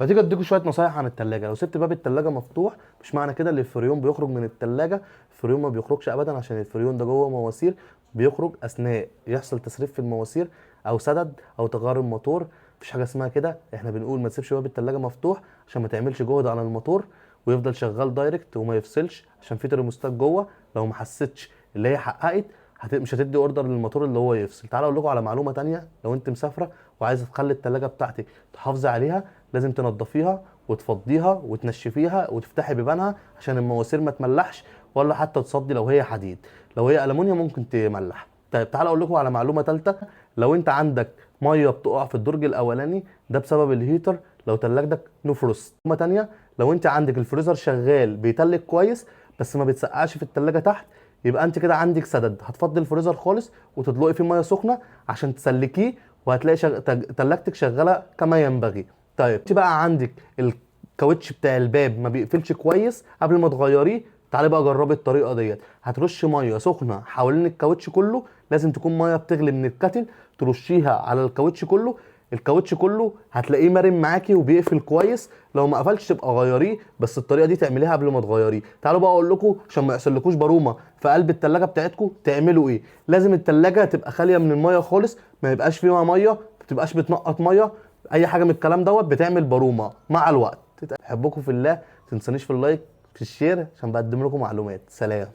فتيجي اديكم شوية نصايح عن التلاجة. لو سبت باب التلاجة مفتوح مش معنى كده ان الفريون بيخرج من التلاجة. الفريون ما بيخرجش ابدا، عشان الفريون ده جوه مواسير، بيخرج اثناء يحصل تسريب في المواسير او سدد او تغير الموتور. مفيش حاجة اسمها كده. احنا بنقول ما تسيبش باب التلاجة مفتوح عشان ما تعملش جهد على الموتور ويفضل شغال direct وما يفصلش، عشان في ترموستات جوه لو ما حسيتش اللي هي حققت مش هتدي order للموتور اللي هو يفصل. تعالى اقول لكم على معلومة تانية، لو انت مسافرة وعايزه تخلي التلاجة بتاعتك تحافظي عليها لازم تنضفيها وتفضيها وتنشفيها وتفتحي بيبانها عشان المواسير ما تملحش ولا حتى تصدي لو هي حديد، لو هي ألمونيا ممكن تملح. طيب تعالى اقول لكم على معلومة ثالثة، لو انت عندك مية بتقع في الدرج الاولاني ده بسبب ال heater لو تلاجتك no frost. معلومة ثانية، لو انت عندك الفريزر شغال بيتلج كويس بس ما بتسقعش في التلاجة تحت، يبقى انت كده عندك سدد. هتفضي الفريزر خالص وتدلقي فيه مية سخنة عشان تسلكيه، وهتلاقي تلاجتك شغالة كما ينبغي. طيب انت بقى عندك الكاوتش بتاع الباب ما بيقفلش كويس قبل ما تغيريه، تعالي بقى جربي الطريقة ديت. هترش مية سخنة حوالين الكاوتش كله، لازم تكون مية بتغلي من ال kettle، ترشيها على الكاوتش كله. الكاوتش كله هتلاقيه مرن معاكي وبيقفل كويس. لو ما قفلش تبقى غيريه، بس الطريقة دي تعمليها قبل ما تغيريه. تعالوا بقى اقول لكم عشان ما يحصلكوش برومه في قلب التلاجة بتاعتكم تعملوا ايه. لازم التلاجة تبقى خالية من المية خالص، ما يبقاش فيها مية، ما تبقاش بتنقط مية، اي حاجة من الكلام دوت بتعمل برومه مع الوقت. احبكم في الله، ما تنسونيش في ال like في ال share عشان بقدم لكم معلومات. سلام.